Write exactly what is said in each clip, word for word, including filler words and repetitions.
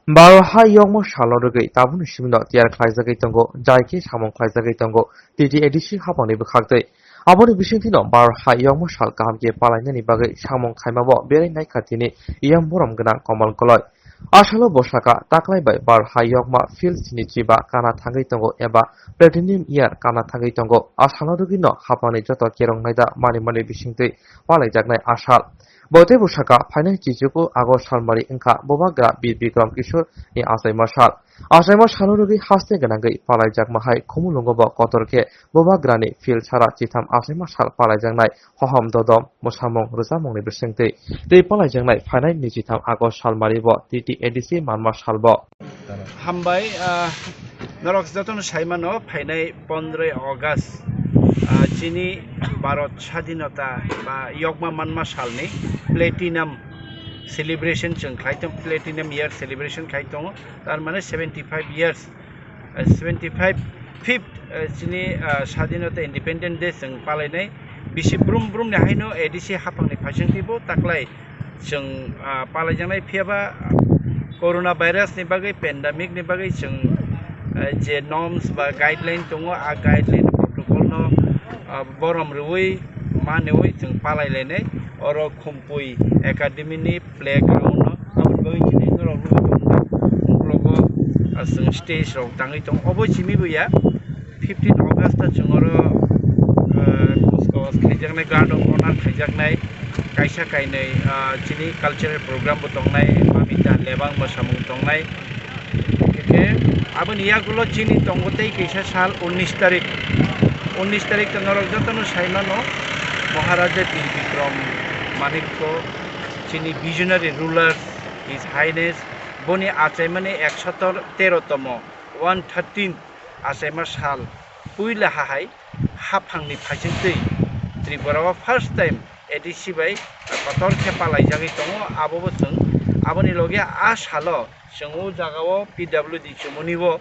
Baro hai yokma salno rwgwi tabukni simino tiyar khlaijagwi tongo, jai khe samung khlaijagwi tongo T T A D C haphangni bwkhaktwi. Aboni bisingtwino Baro hai yokma sal kaham khe palainani bagwi samung khaimabo belai naikha tini yam borom gwnang Komol Koloi. Asalo bwsaka taklai bai Baro hai yokma field sini chiba kana thangwi tongo eba Platinum Year kana thangwi tongo. Asalo rwgwino haphangni joto kerong naida mani mani bisingtwi palaijaknai asal. Bo tei bwsaka phainai chichuku August salmari wngkha bubagra Bir Bikram Kishore ni achaima sal. Achaima salo rwgwi haste gwnangwi palaijakma hai Khumulwngo bo kotor khe bubagrani field sara chitham achaima sal palaijaknai hohom dodom mwsamung rwchapmungni bisingtwi tei palaijaknai phainai nijitham August salmari bo T T A D C manma sal bo. Hambai, ah, norok jotono saimano phainai pondroi August, ah, chini Bharat Sadhinota ba yokma manma salni Platinum Celebration chwng khlai tong, Platinum Year Celebration khlai tongo, tar mane seventy five years, ah, seventy five fifth, ah, chini, ah, Sadhinota Independent Day chwng palainai. Bisi brum brum ni haino A D C haphangni phaisingtwi bo taklai chwng, ah, palaijaknai, phiyaba corona virus ni bagwi, pandemic ni bagwi chwng, ah, je norms ba guideline tongo, a guideline protocol no, ah, borom rwui maniui chwng palailainai. Oro Khumpui Academy ni playground no, aboni bagwi chini norok nugwi tongkha, uklogo, ah, chwng stage rok tangwi tongo, obo simi bo ya. Fifteen August o chwng oro, ah, kuch kawas khaijaknai, Guard of Honor khaijaknai, kaisa kainwi, ah, chini cultural program bo tongnai, mamita lebang bo samung tongnai. Hwnkhe aboni yagulo chini tongo tei kaisa sal unnish tarik. Unnish tarik to norok jotono saimano, Maharaja Bir Bikram Manikya, chini visionary ruler, His Highness, boni achaimani ekshot tero tomo, one thirteen achaima sal puila hahai haphangni phaisingtwi Tripura o first time A D C bai kotor khe palaijagwi tongo. Abo bo chwng aboni loge a salo chwng o jaga o P W D chumuni o,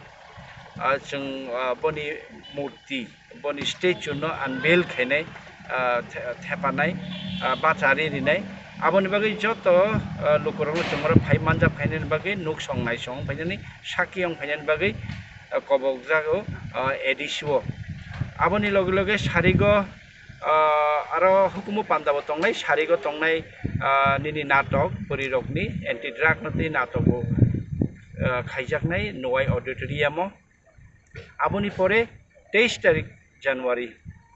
ah, chwng, ah, boni murti, boni statue no unveil khainai, ah, the-, thepanai, ah, bachari rinai. Aboni bagwi joto, ah, lukurokno chwng oro phai manjak khainani bagwi nuk song nai song phainani, sakhi wng phainani bagwi, ah, kobokjago, ah, A D C o. Aboni loge loge sarigo, ah, aro hukumu panda bo tongnai, sarigo tongnai, ah, nini natok, bwrwi rokni anti drug no tei natok bo, ah, khaijaknai Nowai Auditorium o. Aboni pore teis tarik January,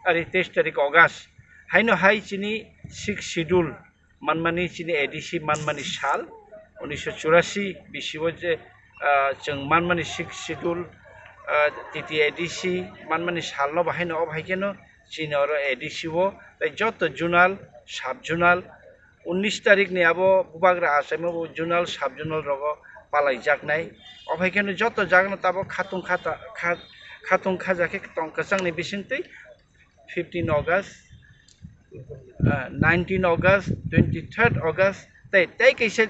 ari teis tarik August, haino hai chini sixth schedule manmani, chini A D C manmani sal, unisho churasi bisio je, ah, chwng manmani sixth schedule, ah, T T A D C manmani salno bahaino, o bahai kheno chini oro A D C o, tei joto zonal, sub zonal, unnish tarik ni abo bubagra achaima bo zonal, sub zonal rogo palaijaknai. O bahai kheno joto jagano tabok khatung khata-, kha-, khatung khaja khe tong kwchangni bisingtwi fifteen August, ah, nineteen August, twenty-third August, tei, tei kaisa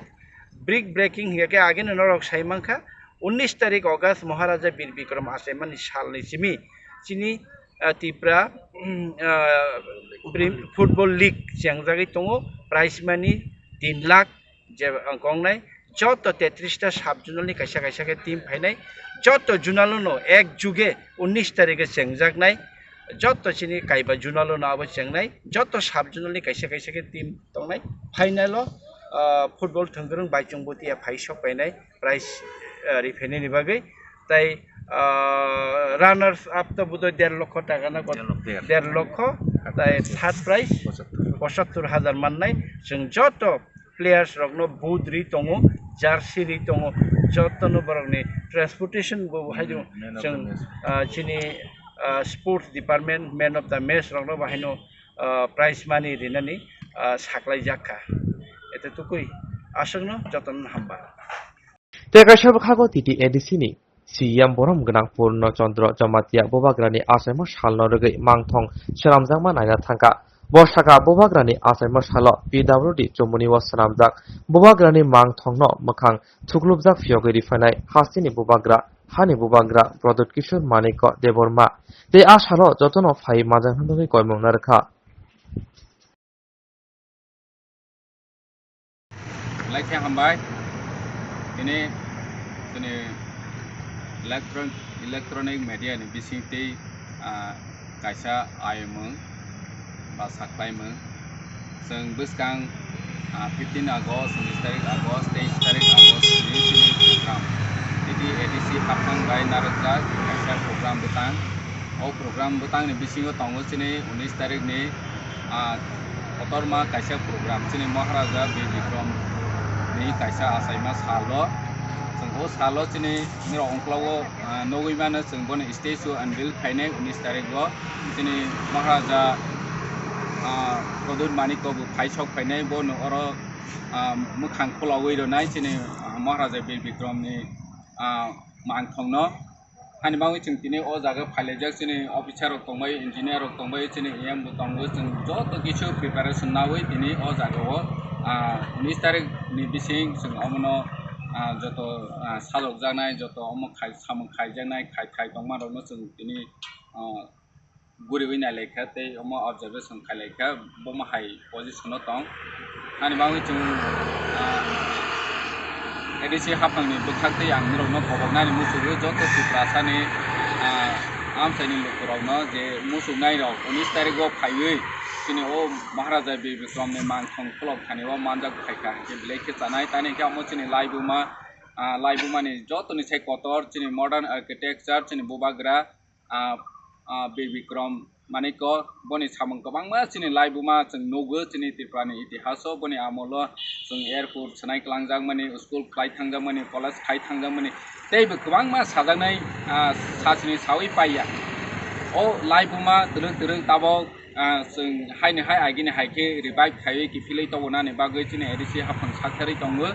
brick breaking hinkhe ageno norok sai mankha, unnish tarik August Maharaja Bir Bikram achaimani salni simi chini, ah, Tipra, mm, ah, Prim-, Football League chengjagwi tongo, prize money tin lakh je, ah, kongnai, joto tetris ta sub zonal ni kaisa kaisa khe team phainai, joto zonal no ek juge unnish tarikhe chengjaknai, joto chini kaiba zonal no abo chengnai, joto sub zonal ni kaisa kaisa khe team tongnai, final o, ah, football thwngkwrwng baichung bwtwi ya phai sok painai, prize, ah, riphainani bagwi, tai, ah, runners up to budoi der lokho taka na, der lokho, der lokho, der lokho, tai third prize pochattor hajar mannai, chwng joto players rokno boot ri tongo, jersey ri tongo, jotono borokni transportation bo hai, hmm, man of the chwng, match, ah, chini, ah, sports department man of the match rokno bahaino, ah, prize money rinani, ah, saklai jak kha. Ete tukui aswkno jotono hamba. Tei kaisa bwkhago T T A D C ni C E M borom gwnang Purno Chandra Jamatia bubagrani achaima salno rwgwi mangthong swnamjakma naina thangkha. Bo sakha bubagrani achaima salo P W D chumuni o swnamjak bubagrani mangthongno mwkhang thuklubjak phiyogwi riphainai hasteni bubagra, hani bubagra Pradyut Kishore Manikya Debbarma tei a salo jotono phai manjakna bagwi koimung narwkha. Lai khe hambai. Tini Chini electron-, electronic media ni bising tei, ah, kaisa ayumung ba saklaimung. Chwng bwskang, ah, fifteen August, unis tarik August, teis tarik August ni chini program. Titi A D C haphang bai narwkjak kaisa program bwtang. O program bwtang ni bisingo tongo chini unis tarik ni, ah, kotorma kaisa program chini Maharaja Bir Bikram ni kaisa achaima salo. Chwng o salo chini norok ongklogo, ah, nugwi mano chwng bono statue unveil khainai unis tarik o. Chini Maharaja, ah, Pradyut Manikya bo phai sok phainai, bono oro, ah, mwkhang khulogwi rwnai chini, ah, Maharaja Bir Bikram ni, ah, mangthong no. Hani bagwi chwng tini o jaga phailaijak, chini officer rok tongbai, engineer rok tongbai, chini E M bo tongo, chwng joto kisu preparation nawi tini o jaga o, ah, unis tarik ni bising chwng omono, ah, joto, ah, sajokjaknai, joto omo khai, samung khaijaknai, khai, khai tongma rokno chwng tini, ah, guriwi nailaikha tei omo observation khailaikha, bomo hai position o tong. Ani bagwi chwng, ah, A D C haphangni bwkhak tei ang norokno koboknani muchungo joto Tiprasani, ah, amchaini lukurokno je muchuknairok unis tarigo phaiwi chini o Maharaja Bir Bikramni mangthong khulok thani o manjak phaikha hinkhe belai khe chanai, tani hinkhe omo chini laibuma, ah, laibumani jotoni sai kotor chini modern architecture chini bubagra, ah, ah, Bir Bikram Manikya boni samung kwbangma chini laibuma chwng nugo, chini Tripura ni itihaso boni amolo chwng airport swnai kwlangjakmani, school khlai thangjakmani, college khai thangjakmani tei bo kwbangma sajaknai, ah, sachini sawi paiya. O laibuma twrwk twrwk tabok, ah, chwng haini hai agini hai khe revive khaiwi kiphilwi tobonani bagwi chini A D C haphang saktharwi tongo.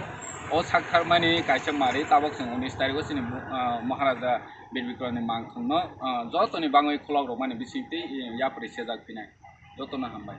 O saktharmani kaisa mari tabok chwng unis tarigo chini, ah, Maharaja Bir Bikramni mangthongno, ah, jotoni bangwi khulok rwmani bisingtwi, eh, yapri sejak phinai. Jotono hambai.